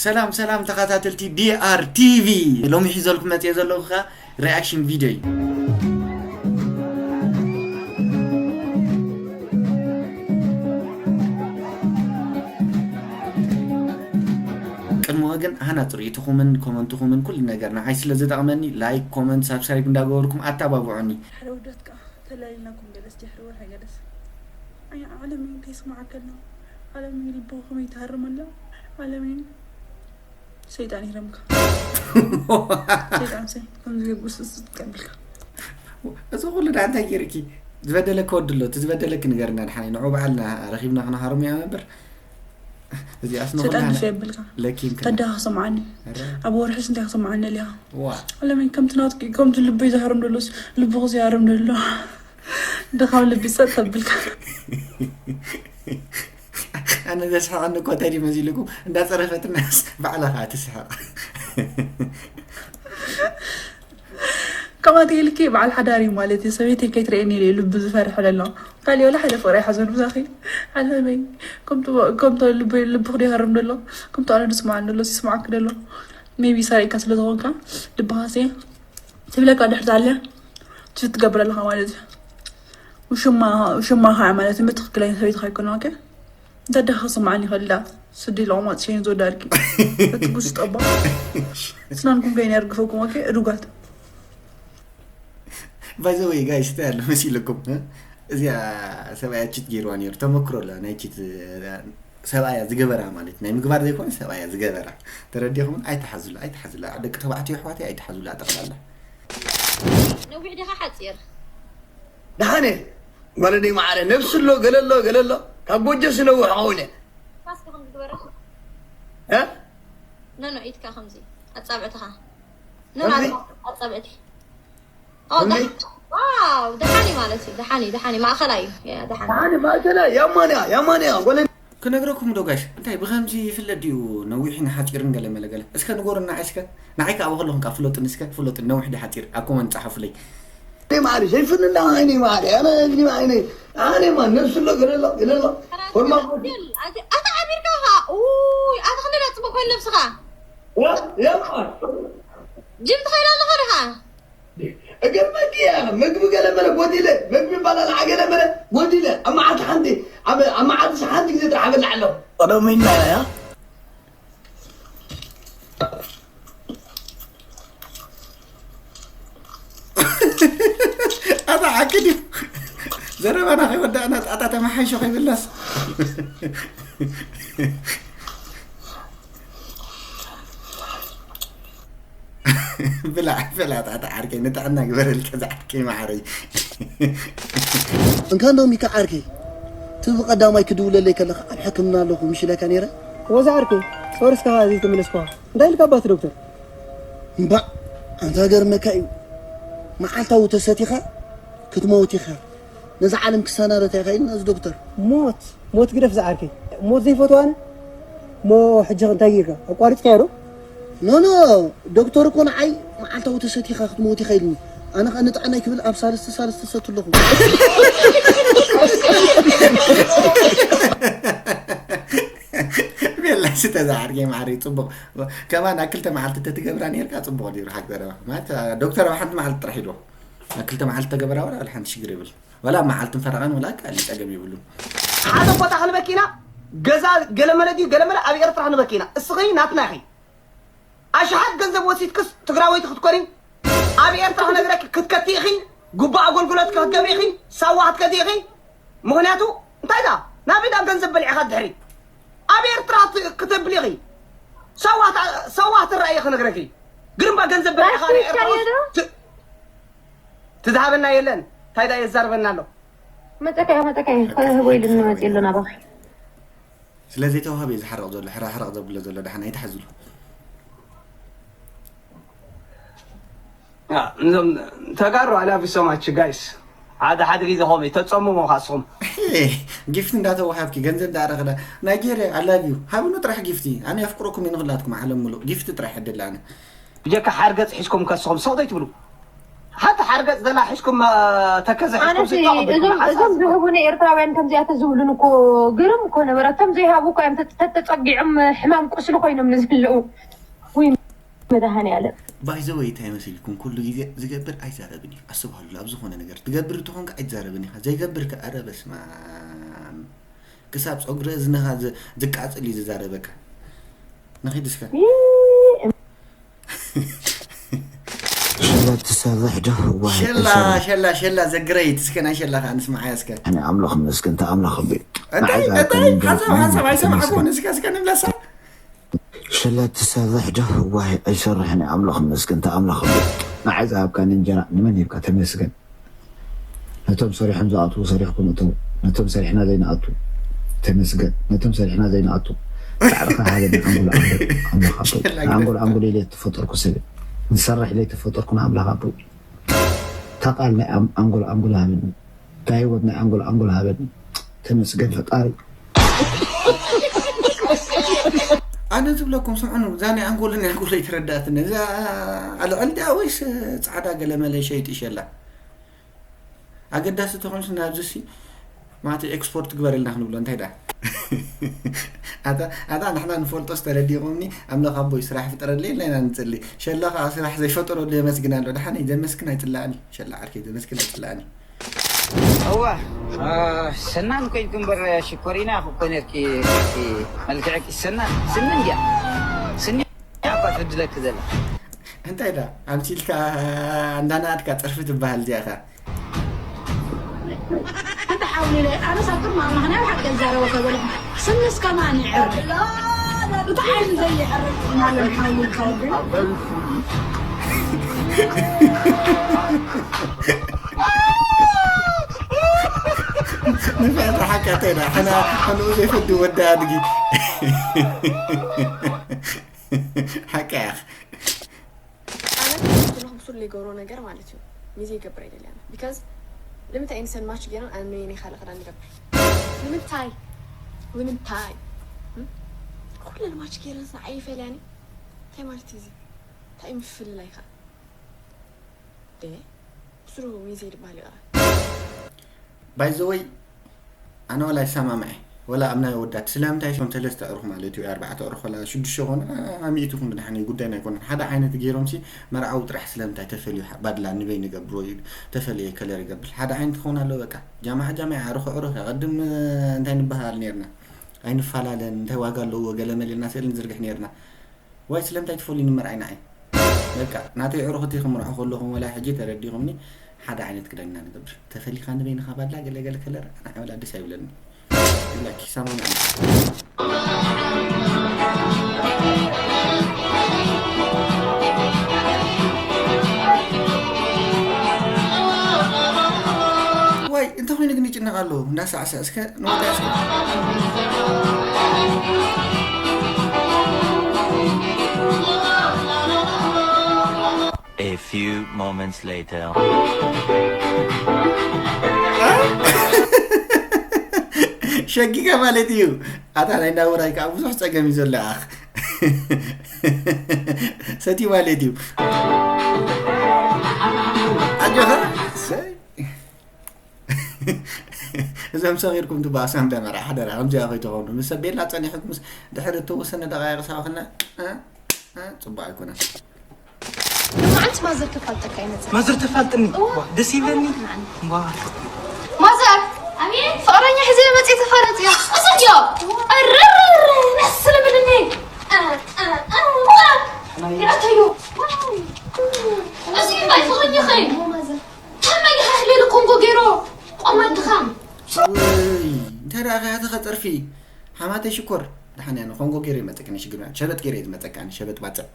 ሰላም ሰላም ተኸታተልቲ ዲኣር ቲቪ፣ ሎሚ ሒዘልኩም መፅየ ዘለኹ ኸዓ ሪኣክሽን ቪድዮ እዩ። ቅድሚ ግን ሃናፂ ርእይቶኹምን ኮመንትኹምን ኩሉ ነገር ንዓይ ስለ ዝጠቕመኒ ላይክ፣ ኮመንት፣ ሳብስክራይብ እንዳገበርኩም ኣተባብዑኒ። ሓደ ውደት ከዓ ተላሊልናኩም ገለስ ድሕሪ ወርሒ ገለስ። ኣይ ዓለመይ እንታይ ይስማዓካ ኣሎ? ዓለመይ ልብኹም ይትሃርም ኣሎ። ዓለመይ ሰይጣን ይረምካ። ሰይጣን ሰይ ከምዚ ገጉስ ትቀብልካ። እዚ ኩሉ ደኣ እንታይ ገይርኪ? ዝበደለኪ ወዲ ኣሎ፣ እቲ ዝበደለኪ ንገርና ድሓን፣ ንዑ በዓልና ረኺብና ክነሃርሞ ኢና እምበር፣ እዚኣስ ሰይጣን ንኹልና ድሰ የብልካ። ለኪምክና። ተዳ ክሰምዓኒ። ኧረ። ኣብ ወርሒ ስንታይ ክሰምዓኒ ኣሊኻ? ዋ። ዓለመይ ከምቲ ናትኪ፣ ከምቲ ልበይ ዝሃርም ደሎስ፣ ልብኹ ዝሃርም ደሎ። ድኻም ልቢ ጸጥ ተብልካ። ኣነ ዘስሕቐኒ እኮ እንታይ ድዩ መሲልኩም? እንዳጸረፈትናስ ባዕላ ኸኣ ትስሕቕ። ከምኣ ተይልኪ በዓል ሓዳር እዩ ማለት እዩ። ሰበይተይ ከይትርእየኒ ኢለ እዩ ልቡ ዝፈርሕ ዘሎ። ካልእ ወላ ሓደ ፍቕሪ ኣይሓዞን ምሳኺ። ዓለመይ፣ ከምቲ፣ ከምቲ ልቡ-፣ ልብኺ ድዩ ይሃርም ዘሎ? ከምቲ ኣነ ድስምዓኒ ደሎ፣ ይስምዓኪ ደሎ። ሜቢ ሰሪቕካ ስለ ዝኾንካ፣ ልብኻሲ ትብለካ ድሕር ትሃልያ፣ ትሽት ትገብር ኣለኻ ማለት እዩ። ውሽማ፣ ውሽማ ኸዓ ማለት እዩ፣ ትኽክለኛ ሰበይትኻ ኣይኮነን፣ ኦኬ? እንተ ደኣ ክስምዓኒ ይኽእል ዳ፣ ስዲ ለቑማጽ ሸይን ዝወዳ ኣድጊ። እቲ ጉስ ጠባ። ስናንኩም ከይነ ያርግፈኩም፣ ኦኬ? እዱጋት። By the way, guys፣ እንታይ ኣሎ መሲልኩም፣ እ? እዚኣ ሰብኣያ ቺት ገይርዋ ነይሩ። ተመክሮ ኣሎ፣ ናይ ቺት፣ እ፣ ሰብኣያ ዝገበራ ማለት፣ ናይ ምግባር ዘይኮነ ሰብኣያ ዝገበራ። ተረዲኹም? ኣይትሓዙላ፣ ኣይትሓዙላ። ደቂ ተባዕትዮ ኣሕዋተይ ኣይትሓዙላ ጠቕላላ። ነዊሕ ዲኻ ሓጺር? ደሓነ፣ ጓለደይ መዓረ፣ ነብሲ ኣሎ፣ ገለ ኣሎ፣ ገለ ኣሎ። ካብ ጎጆ ስነውሕ ኸውን እየ። ፋስካ ከም ዝግበረካ። እ? ኖ፣ ኖ፣ ኢድካ ከምዚ፣ ኣጻብዕትኻ። ኖ፣ ኖ፣ ከምዚ? ኣጻብዕቲ። ኦ፣ ከምዚ? ደሓ-፣ ዋው፣ ደሓን እዩ ማለት እዩ። ደሓን እዩ፣ ደሓን እዩ። ማእኸላይ እዩ። ያ፣ ደሓን። ደሓን፣ ማእከላይ፣ ያማንያ፣ ያማንያ፣ ጓለ ክነግረኩም ዶ ጋሽ? እንታይ ብኸምዚ ይፍለጥ ድዩ? ነዊሕን ሓጺርን ገለ መለ ገለ። እስከ ንገሩና እስከ። ንዓይ ከኣ ኣብ ከለኹም ከኣ ፍለጡኒ እስከ። ፍለጡኒ ነዊሕ ድዩ ሓጺር? ኣብ ኮመንት ጸሓፉለይ። እኔ ማሪ፣ ዘይፍንና እኔ ማሪ፣ ኣነ እኔ ማሪ፣ እኔ፣ ኣነ ማ ነብሱ ኣሎ፣ ገለ ኣሎ፣ ገለ ኣሎ። ሆርማ ኣቲ፣ ኣቲ ዓቢርካ ኸኣ፣ ኡይ፣ ኣቲ ክንደይ ጽቡቅ ኮይኑ ነብስኻ። ያ፣ ያ፣ ጅም ትኸይድ ኣለኻ ድኻ? እገርመኪ እያ፣ ምግቢ ገለ መለ ጎዲለ፣ ምግቢ ባላልዓ ገለ መለ ጎዲለ፣ ኣብ መዓልቲ ሓንቲ፣ ኣብ፣ ኣብ መዓልቲ ሓንቲ ግዜ ጥራሕ እበልዕ ኣለኹ። ቀደም ኢልና እያ። ኣታ ሓቂ ድዩ? ዘረባና ከይወዳእና ጣጣ ተመሓይሾ ከይብልናስ። ብላዕ፣ ብላዕ፣ ጣጣ ዓርከይ፣ ንጥዕና ግበረልካ፣ ዝዓርከይ መዓረይ። እንካ እንዶ ሚካ ዓርከይ፣ እቲ ብቐዳማይ ክድውለለይ ከለኻ ኣብ ሕክምና ኣለኹ ምሽ ኢለካ ነይረ? ወዛ ዓርከይ፣ ጾርስካ ዘይተመለስካ። እንታይ ኢልካ ኣባቲ ዶክተር? እምባእ፣ ኣንታ ገርመካ እዩ። መዓልታዊ ተሰቲኻ ክትመውት ኢኻ። ነዛ ዓለም ክሰናበታ ኢኻ ኢልና እዚ ዶክተር። ሞት፣ ሞት ግደፍ ዝዓርከይ። ሞት ዘይፈትዋ ኣነ? ሞ ሕጂ እንታይ ጌርካ? ኣቋሪጽካዮ ዶ? ኖ፣ ኖ፣ ዶክተር እኮ ንዓይ መዓልታዊ ተሰቲኻ ክትመውት ኢኻ ኢልኒ። ኣነ ኸኣ ንጥዕናይ ክብል ኣብ ሳልስቲ፣ ሳልስቲ ሰቱ ኣለኹ። ቤላ ስተ ዝዓርከይ መዓረይ፣ ጽቡቕ። ከማን ኣብ ክልተ መዓልቲ ተትገብራ ኔርካ ጽቡቕ ነይሩ፣ ሓቂ ዘረባ። ማለት፣ ዶክተር ኣብ ሓንቲ መዓልቲ ጥራሕ ኢልዎ። ኣብ ክልተ መዓልቲ ተገበራ ወላ፣ ወላ ሓንቲ ሽግር የብል። ወላ ኣብ መዓልትን ፈረቓን ወላ ካልእ ጸገም የብሉን። ሓደ ቦታ ክንበኪና፣ ገዛ ገለመለ ድዩ ገለመለ ኣብ ኤርትራ ክንበኪና። እስኺ ናትና ኢኺ። ኣሽሓት ገንዘብ ወሲድክስ ትግራወይቲ ክትኮኒ? ኣብ ኤርትራ ክነግረኪ ክትከቲ ኢኺ፣ ግቡእ ኣገልግሎት ክትገብሪ ኢኺ፣ ሳዋ ክትከዲ ኢኺ። ምኽንያቱ እንታይ ዳ? ናበይ ዳ ገንዘብ በሊዕኻ ድሕሪ? ኣብ ኤርትራ ት-፣ ክተብሊ ኢኺ። ሳዋ ታ-፣ ሳዋ ትረኣይ ክነግረኪ። ግርምባ ገንዘብ በሊዕኻ ናይ ኤርትራ ውስጥ ት-፣ ትዝሃበና የለን። እንታይ ዳ የዛርበና ኣሎ? መጠቀያ፣ መጠቀያ። ከህቦ ኢሉ ንመጽእ ኣሎ ናባኺ። ስለ ዘይተዋህበ እዩ ዝሓርቕ ዘሎ፣ ሕራሕርቕ ዘብሎ ዘሎ፣ ደሓን ኣይትሓዝሉ። ያ፣ እዞም ተጋሩ፣ I love you so much, guys። ሓደ ሓደ ግዜ ከምኡ ተጸምሞ ካስኹም። ጊፍቲ እንዳተዋሃብኪ፣ ገንዘብ እንዳኣረኽዳ፣ ናይጄርያ፣ I love you። ሃብኑ ጥራሕ ጊፍቲ። ኣነ የፍቅረኩም እየ ንኹላትኩም፣ ዓለም ሙሉእ። ጊፍቲ ጥራሕ ዕድል ኣነ። ብጀካ ሓርገጽ ሒዝኩም ከስኹም ሰው ዘይትብሉ። ሓንቲ ሓርገጽ ዘላ ሒዝኩም ተከዘ ሒዝኩም ኣነሲ እዞም ዝህቡኒ ኤርትራውያን ከምዚኣ ተዝብሉን እኮ ግርም እኮ ነበረ። እቶም ዘይሃቡ እኮ እዮም ተተጸጊዖም ሕማም ቁስሊ ኮይኖም ንዝህልው። ውይ መድሃኒ ኣለም። ባይዘወይ እንታይ መሲልኩም ኩሉ ግዜ ዝገብር ኣይዛረብን እዩ። ኣስብሃሉ ኣብ ዝኾነ ነገር ትገብር እንተኾንካ ኣይትዛረብን ኢኻ። ዘይገብር ከ ኣረ በስማ ክሳብ ፀጉሪ እዝንኻ ዝቃፅል እዩ ዝዛረበካ። ንኺድ እስከ ሸላ ትሰርሕ ዶ? ዋይ ሸላ ትሰርሕ። ሸላ ሸላ ዘግረይት እስከ ናይ ሸላኻ ንስማዓያ እስከ። ኣነ ኣምላኽ መስገን፣ እታ ኣምላኽ ኣቢ እንታይ እንታይ ሓንሳብ ሓንሳብ ኣይሰማዕኩን እስከ እስከ ንብለሳ። ሸላ ትሰርሕ ዶ? ዋይ ኣይሰርሕን፣ ኣምላኽ መስገን፣ እታ ኣምላኽ ኣቢ። ንዓይ ዝሃብካኒ እንጀራ ንመን ሂብካ? ተመስገን። ነቶም ሰሪሖም ዝኣትዉ ሰሪሕኩም እተው። ነቶም ሰሪሕና ዘይንኣቱ ተመስገን። ነቶም ሰሪሕና ዘይንኣቱ ጻዕርኻ ሃበኒ ኣንጎል ኣንጎል ኣምላኽ ኣቦይ። ንኣንጎል ኣንጎል ኢለ ተፈጠርኩ ሰብ ንሰርሕ ኢለ ተፈጠርኩ ንኣምላኽ ኣቦይ። እታ ቃል ናይ ኣም- ኣንጎል ኣንጎል ሃበኒ። እታ ህይወት ናይ ኣንጎል ኣንጎል ሃበኒ። ተመስገን ፈጣሪ። ኣነ ዝብለኩም ስምዑ፣ እዛ ናይ ኣንጎልን ናይ ኣንጎል ኣይተረዳእትን። እዛ ኣልዕል ድያ ወይስ ጻዕዳ ገለመለ ሸይጢ ሸላ? ኣገዳሲ ተኾንስ ናብዚ ሲ ማቲ ኤክስፖርት ግበረልና ክንብሎ እንታይ ዳ ኣታ ኣታ ንሕና ንፈልጦ ዝተረዲኹምኒ ኣምላኽ ኣቦይ ስራሕ ፍጠረለይ ኢልና ኢና ንጽሊ። ሸላ ከዓ ስራሕ ዘይፈጠረሉ የመስግን ኣሎ። ደሓነይ ዘመስግን ኣይጽላእን እዩ። ሸላ ዓርከይ ዘመስግን ኣይጽላእን እዩ። እዋ ሰናን ኮይንኩ እምበር ሽኮሪና እኮ ነርኪ። መልክዕኪ ሰናን ስኒ እንድያ። ስኒ እኳ ትብድለኪ ዘላ። እንታይ ዳ ኣምሲልካ እንዳናኣድካ ጸርፊ ትበሃል እዚኣ ኸ? እንተ ሓውሊለ ኣነ ሳብ ቅድሚ ኣምላኽ ናይ ብሓቂ ይዛረበ ከበለ ስንስ ከማን ይዕር። እቲ ዓይኒ ዘይዕር ማለት ሓውሊልካ ወገን። ንፍዕቲ ሓቃተይ ዳ ሓና ሓንኡ ዘይፈዱ ወዲ ኣድጊ ሓቃ ያኽ ኣነ ኩሉ ብሱል ዘይገብሮ ነገር ማለት እዩ። ሚዜ ይገብር ኣይደልያን። ቢካዝ ንምንታይ ኢንሰን ማች ገይረን ኣነ ነየነይ ካልእ ክዳን ይገብር? ንምንታይ? ንምንታይ? እም? ኩለን ማች ገይረን ንዓይ ይፈልያኒ? እንታይ ማለት እዩ እዚ? እንታይ እዩ ምፍልላይ ከ? ደ? ብስሩ ሚዜ ድበሃል ይቕረ። ባይዘወይ ኣነ ወላ ይሰማምዐ ወላ ኣብ ናይ ወዳት ስለምንታይ ሸም ሰለስተ ዕሩኽ ማለት እዩ ኣርባዕተ ዕሩኽ ወላ ሽዱሽተ ኾነ ኣሚእትኹም ብድሓን እዩ ጉዳይና ኣይኮነን ሓደ ዓይነት ገይሮም ሲ መርዓዊ ጥራሕ ስለምንታይ ተፈልዩ ሓ- ባድላ ንበይ ንገብሮ እዩ ተፈለየ ከለር ይገብር ሓደ ዓይነት ክኸውን ኣለዎ በቃ ጃማዓ ጃማዓ ዕሩኽ ዕሩኽ ቅድም እንታይ ንበሃል ነርና ኣይንፈላለን እንታይ ዋጋ ኣለዎ ገለ መሌልና ስእሊ ንዝርግሕ ነርና ዋይ ስለምንታይ ትፈልዩኒ መርዓይ ንዓይ በቃ ናተይ ዕሩኽቲ ክምርዖ ከለኹም ወላ ሕጂ ተረዲኹምኒ ሓደ ዓይነት ክዳን ኢና ንገብር ተፈሊኻ ንበይንኻ ባላ ገለገለ ከለር ንዓይ ወላ ደስ ኣይብለኒ ይብላኪ ሰማምዕኒ ዋይ እንተ ኮይኑ ግን ይጭነቕ ኣለዎ እንዳሳዕስዕ እስከ ንወዳ እስከ A few moments later. ሸጊጋ ማለት እዩ ኣታ ናይ እንዳውራይ ከዓ ብዙሕ ፀገም እዩ ዘሎ ኣኽ ሰትዩ ማለት እዩ ኣጆኻ እሰይ እዞም ሰጊርኩም ትበኣሱ ኣንበመራ ሓደራ ከምዚኣ ከይትኾኑ ምስ ቤላ ፀኒሕኩም ድሕሪ እተወሰነ ደቃይቕ ሳባኽና ፅቡቅ ኣይኮነን መዓልቲ ማዘር ከፋልጠካ ይመፅእ ማዘር ተፋልጥኒ ደስ ይብለኒ ማዘር ፍቅረኛ ሒዘ መፅእ ተፋለጥ እያ እሰትዮ ረረረ ነስልምልኒ ይኣተዩ እዚ እንታይ ፍቅረኛ ኸይ ከመይ ድኻ ክልል ኮንጎ ገይሮ ቆማ ድኻም እንታይ ደኣ ከያትኸ ፀርፊ ሓማተይ ሽኮር ደሓን እያ ንኮንጎ ገይረ ይመፀክኒ ሽግር ሸበጥ ገይረ እየ ዝመፀካ ሸበጥ ባፅዕ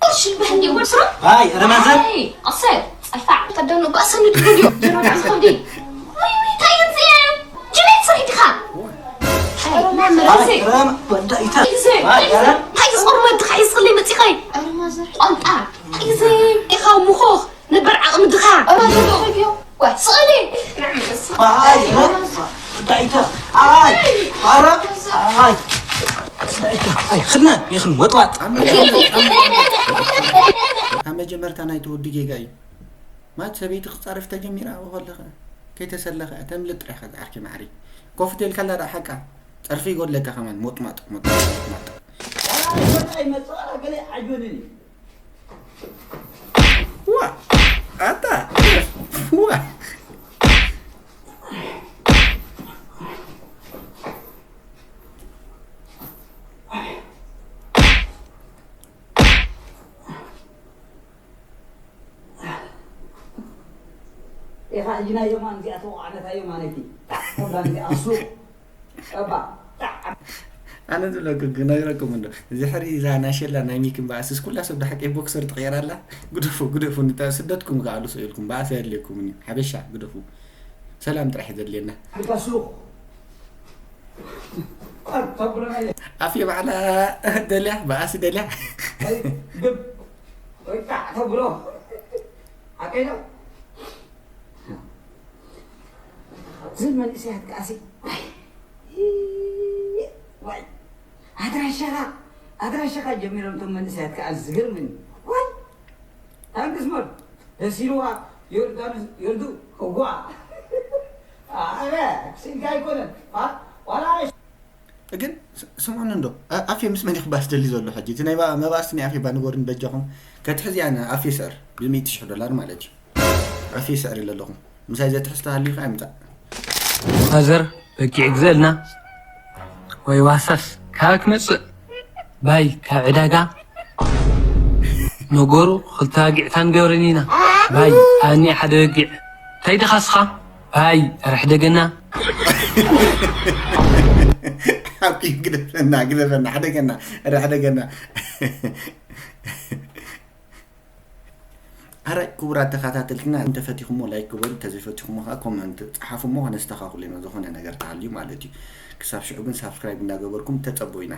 ቁርሽ በህንዲ ወስሮ ኣይ ረማዛን ኣሰር ፀፋዕ ተደኑ ጓሰኒ ድግድዮ ጀሮ ዝኸብዲ ወይ ወይ እንታይ እየ ጅቤት ስሪድኻ ወዳኢታ እንታይ ዝቆርመ ድኻ ይስቕለይ መፂኸይ ቆንጣ እንታይ ኢኻ ሙኾኽ ነበር ዓቕሚ ድኻ ስቕሊ ወዳኢታ ኣይ ኣረ ኣይ ወዳኢታ ኣይ ክድና ይኽን ወጥዋጥ ካብ መጀመርታ ናይቲ ወዲ ጌጋ እዩ ማት ሰበይቲ ክጻረፍ ተጀሚራ ኣብኡ ከለኸ ከይተሰለኸ እያ ተምልጥ ጥራይ ኢኻ ዝዓርኪ ማዕሪ። ኮፍ ትብል ከላ ደኣ ሓቃ ጸርፊ ይጎድለካ ከማን ሞጥማጥ ሞጥማጥ ሞጥማጥ። ዋላ ይመጽእ ዋላ ገለ ኣይኮንን እዩ። ዋ ኣታ ዋ ኢኻ ሕጂ ናይ ዮማን እዚኣ ተወቃዕነታ ዮማነኪ ተላ እዚኣ ሱቕ እባ ኣነ ዝብለኩም ክነግረኩም እንዶ ዝሕሪ እዛ ናሸላ ናይ ሚክን በኣስስ ኩላ ሰብ ደሓቂ ቦክሰር ትቕየር ኣላ። ግደፉ ግደፉ ንታ ስደትኩም ከኣሉ ስኢልኩም በኣስ ኣየድልየኩምን እዩ ሓበሻ ግደፉ። ሰላም ጥራሕ እዩ ዘድልየና። ብታ ሱቕ ተብሎ ናይ ኣፍየ ባዕላ ደልያ በኣስ ደልያ ግብ ወይ ጣዕ ተብሎ ሓቀይ ነው። ዝን መንእሰያት ከኣሲ ዋይ ኣድራሻኻ ኣድራሻኻ ጀሚሮም እቶም መንእሰያት ከኣ ዝገርምኒ ዋይ ታንክስ ሞል ደስ ኢልዋ ዮርዳኖስ ዮርዱ እዋ ኣረ ስኢልካ ኣይኮነን ዋላ ግን ስምዑኒ እንዶ ኣፌ ምስ መን ክባስ ደሊ ዘሎ ሕጂ እቲ ናይ መባእስቲ ናይ ኣፌ ባንጎርን በጃኹም ከትሕዚ ኣነ ኣፌ ስዕር ብሚእቲ ሽሕ ዶላር ማለት እዩ ኣፌ ስዕር ኢለ ኣለኹም ምሳይ ዘትሕዝቶ ሃልዩ ከዓ ይምፃእ ማዘር በጊዕ ግዘእልና ወይ ዋሳስ ካብ ክመፅእ ባይ ካብ ዕዳጋ ነገሩ ክልተ ኣጊዕታ ንገብረን ኢና ባይ ኣኒ ሓደ በጊዕ እንታይ ድኻ ስኻ ባይ ርሕደገና ሓቂ ግደፈና ግደፈና ሕደገና ርሕደገና ኣረ ክቡራት ተኸታተልትና እንተፈቲኹሞ ላይክ ግበሩ እንተዘይፈቲኹሞ ከዓ ኮመንት ፀሓፉሞ ከነስተኻኽሎ ኢና ዝኾነ ነገር ተሃልዩ ማለት እዩ ክሳብ ሽዑ ግን ሳብስክራይብ እንዳገበርኩም ተፀበዩና